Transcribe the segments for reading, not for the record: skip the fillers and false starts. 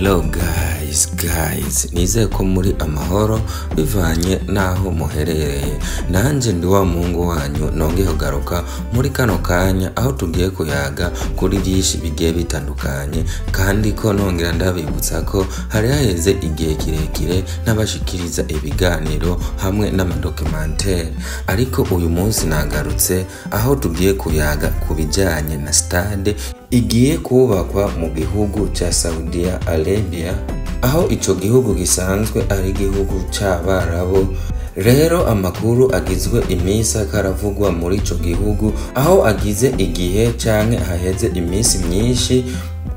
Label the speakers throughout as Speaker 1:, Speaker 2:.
Speaker 1: Hello guys, nizeye ko muri amahoro bivanye naho muherereye. Nanje ndi wa muhungu wanyu nongeye kugaruka muri kano kanya aho tugiye kuyaga kuri byinshi bigiye bitandukanye, kandi ko nongera ndabibutsa ko hari haheze igihe kirekire nabashikiriza ibiganiro hamwe n'amadocumentary, ariko uyu munsi nagarutse aho tugiye kuyaga ku bijanye na stade igiye kubakwa mu gihugu ca Saudi Arabia, aho ico gihugu gisanzwe ari igihugu c'Abarabu. Rero amakuru agizwe iminsi akaravugwa muri ico gihugu, aho agize igihe canke haheze iminsi myinshi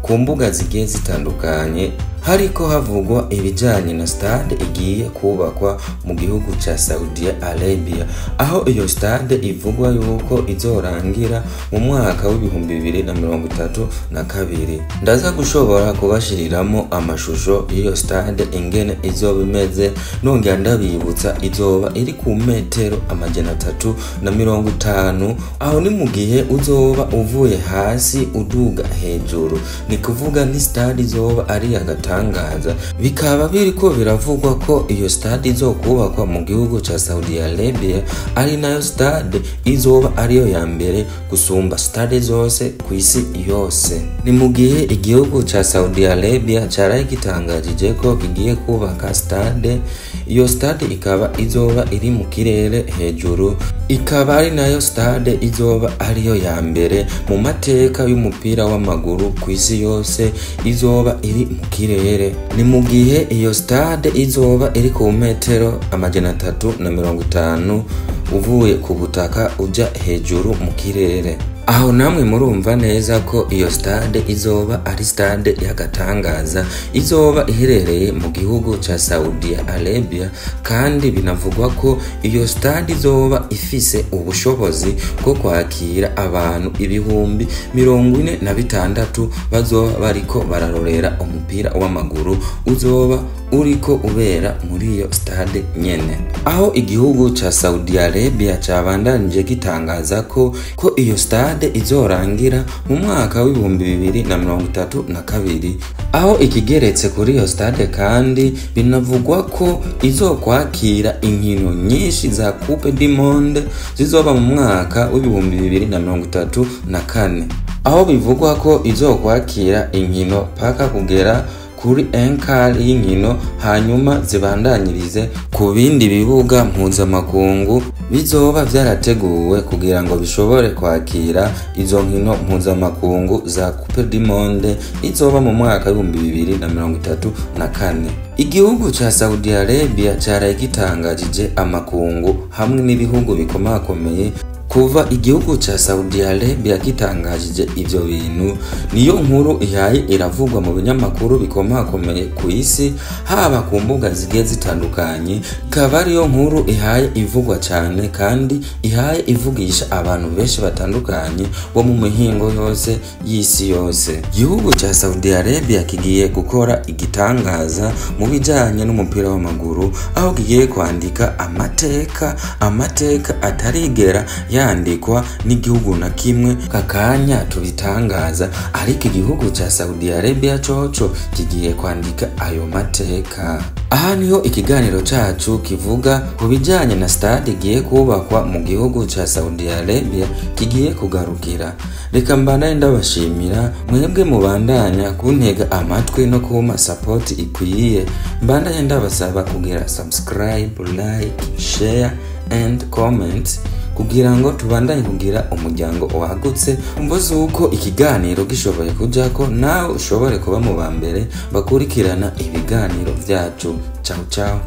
Speaker 1: ku mbuga zigiye zitandukanye hariko havugwa ibijanye na stade igiye kubakwa mu gihugu ca Saudi Arabia, aho iyo stade ivugwa yuko izorangira mu mwaka w'2032. Ndaza gushobora kubashiriramo amashusho y'iyo stade ingene izoba imeze, nongera ndabibutsa izoba iri ku metero 350, aho ni mu gihe uzoba uvuye hasi uduga hejuru, ni kuvuga ni stade izoba ari agatangaza. Bikaba biriko biravugwa ko iyo stade izokubakwa mu gihugu ca Saudi Arabia ari nayo stade izoba ariyo ya mbere gusumba stade zose kw'isi yose. Ni mu gihe igihugu ca Saudi Arabia caraye gitangajije ko kigiye kubaka stade, iyo stade ikaba izoba iri mu kirere hejuru, ikaba ari nayo stade izoba ariyo ya mbere mu mateka y'umupira w'amaguru kw'isi yose izoba iri mu kirere. Ni mu gihe iyo stade izoba iri ku metero 350 uvuye ku butaka uja hejuru mu kirere. Aho namwe murumva neza ko iyo stade izoba ari stade y'agatangaza, izoba iherereye mu gihugu ca Saudi Arabia, kandi binavugwa ko iyo stade izoba ifise ubushobozi bwo kwakira abantu 46,000 bazoba bariko bararorera umupira w'amaguru uzoba uriko ubera muri iyo stade nyene. Aho igihugu ca Saudi Arabia cabandanije gitangaza ko iyo stade izorangira mu mwaka w'2032, aho ikigeretse kuri iyo stade kandi binavugwa ko izokwakira inkino nyinshi za Coupe du Monde zizoba mu mwaka w'2034, aho bivugwa ko izokwakira inkino paka kugera kuri enkari y'inkino, hanyuma zibandanyirize ku bindi bibuga mpuzamakungu bizoba vyarateguwe kugira ngo bishobore kwakira izo nkino mpuzamakungu za Coupe du Monde izoba mu mwaka w'2034. Igihugu ca Saudi Arabia caraye gitangajije amakungu hamwe n'ibihugu bikomakomeye. Kuva igihugu ca Saudi Arabia gitangajije ivyo bintu, niyo nkuru ihaye iravugwa mu binyamakuru bikomakomeye ku isi, haba ku mbuga zigiye zitandukanye, ikaba ariyo nkuru ihaye ivugwa cane kandi ihaye ivugisha abantu benshi batandukanye bo mu mihingo yose y'isi yose. Igihugu ca Saudi Arabia kigiye gukora igitangaza mu bijanye n'umupira w'amaguru, aho kigiye kwandika amateka atarigera yandikwa n'igihugu na kimwe kakanya tubitangaza, ariko igihugu ca Saudi Arabia coco kigiye kwandika ayo mateka. Aha niho ikiganiro cacu kivuga ku bijanye na stade igiye kubakwa mu gihugu ca Saudi Arabia kigiye kugarukira. Reka mbandanye ndabashimira mwebwe mubandanya kuntega amatwi no kumpa support ikwiye. Mbandanye ndabasaba kugira subscribe, like, share and comment kugira ngo tubandanye kugira umuryango wagutse. Umva zuko ikiganiro gishoboye kujako nawe ushobore kuba mu ba mbere bakurikirana ibiganiro vyacu. Ciao ciao.